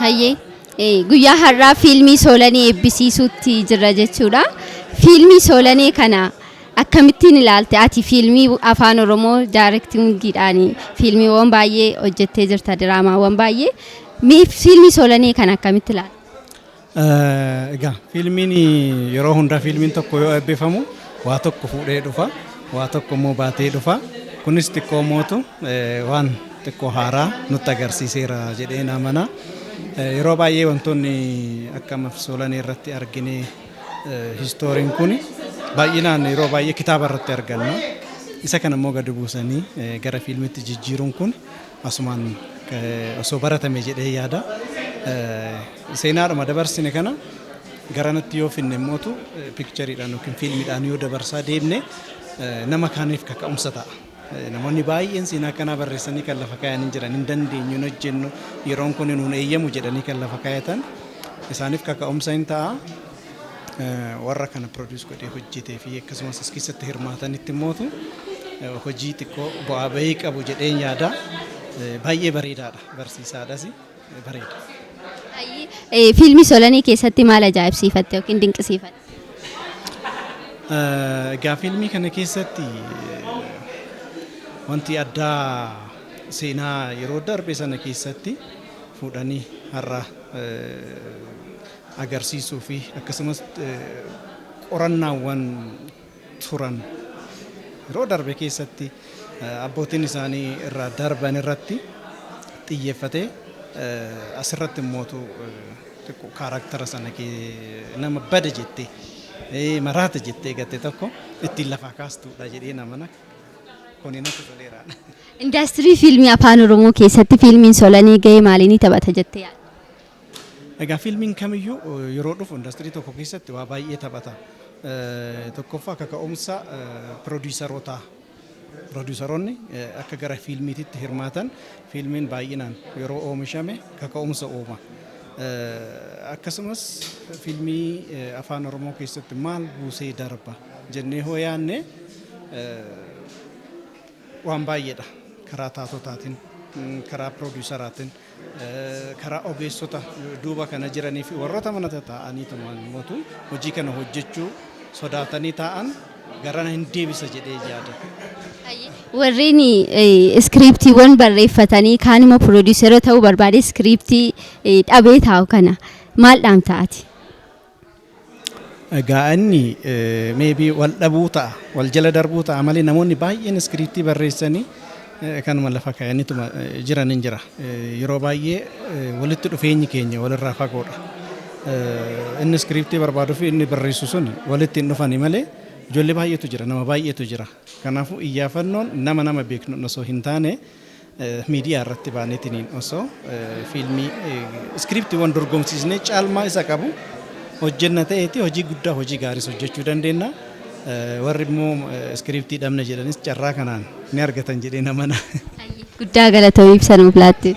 Hayyee, guyyaa har'aa fiilmii Soolanee eebbisiisuutti jirra jechuudha. Fiilmii Soolanee kana akkamittiin ilaalte? Ati fiilmii Afaan Oromoo directingiidhaan fiilmiiwwan baay'ee hojjettee jirta, diraamaawwan baay'ee. Mee fiilmii Soolanee kana akkamitti ilaalte? Egaa fiilmiin yeroo hundaa, fiilmiin tokko yoo eebbifamu waa tokko fuudhee dhufa, waa tokko immoo baatee dhufa. Kunis xiqqoo mootu waan xiqqoo haaraa nutti agarsiiseera jedhee amana. Yeroo baay'ee wantoonni akka Soolanee irratti argine, historyn kun baay'inaan yeroo baay'ee kitaaba irratti arganna. Isa kana immoo gadi buusanii gara fiilmitti jijjiiruun kun asumaan osoo baratame jedhee yaada. Seenaadhuma dabarsine kana garanatti yoo finne immootu, pictureiidhaan yookiin fiilmiidhaan yoo dabarsaa deemne, nama kaaniif kaka'umsa ta'a. Namoonni baay'een seenaa akkanaa barreessanii kan lafa kaayanii jiran, hin dandeenyu, hin hojjennu, yeroon kun nuun eeyyamu jedhanii kan lafa kaayatan, isaaniif kaka'umsa hin ta'a. Warra kana produce godhee hojjetee fi akkasumas as keessatti hirmaatanitti immootu hojii xiqqoo bu'aa bahii qabu jedheen yaada. Baay'ee bareedaadha, barsiisaadhas, bareeda. Fiilmii Soolanee keessatti maal ajaa'ibsiifatte yookiin dinqisiifatte? Egaa fiilmii kana keessatti wanti addaa seenaa yeroo darbe sana keessatti fuudhanii har'a agarsiisuu fi akkasumas qorannaawwan turan yeroo darbe keessatti abbootiin isaanii irraa darban irratti xiyyeeffatee, asirratti immootu xiqqoo charactera sana nama bada jettee, maraata jettee gatte tokko ittiin lafaa kaastuudha jedhee namana kuni natti toleera. Indaastirii fiilmii Afaan Oromoo keessatti fiilmiin Soolanee gahee maalii ni taphata jettee yaadda? Egaa fiilmiin kamiyyuu yeroo dhufu indaastirii tokko keessatti waa baay'ee taphata. Tokkoffaa, kaka'umsa producerootaa. Produceroonni akka gara fiilmiititti hirmaatan fiilmiin baay'inaan yeroo oomishame kaka'umsa uuma. Akkasumas fiilmii Afaan Oromoo keessatti maal buusee darba jennee hoo yaanne, waan baay'eedha. Karaa taatotaatiin, karaa produceraatiin, karaa ogeessota duuba kana jiranii fi warroota mana taa'anii mootu hojii kana hojjechuu sodaatanii taa'an garana hin deebisa jedhee yaada. Warreen scriptiiwwan barreeffatanii, kaan immoo producera ta'uu barbaade, scriptii dhabee taa'u kana maal dhaamta ati? Egaa inni maybe wal dhabuu ta'a, wal jala darbuu ta'a malee, namoonni baay'een scriptii barreessanii kanuma lafa kaa'aniituma jiran hin jira. Yeroo baay'ee walitti dhufeenyi keenya walirraa fagoodha. Inni scriptii barbaaduu fi inni barreessu sun walitti hin dhufani malee, ijoollee baay'eetu jira, nama baay'eetu jira. Kanaafuu iyyaafannoon nama nama beeknu osoo hin taane, miidiyaa irratti baaneetiniin osoo fiilmii scriptiiwwan dorgomsiisnee caalmaa isa qabu hojjenna ta'eeti, hojii guddaa, hojii gaariis hojjechuu dandeenya. Warri immoo scriptii dhabne jedhanis carraa kanaan ni argatan jedhee namana. Guddaa galatoomii, ibsa nuuf laatte.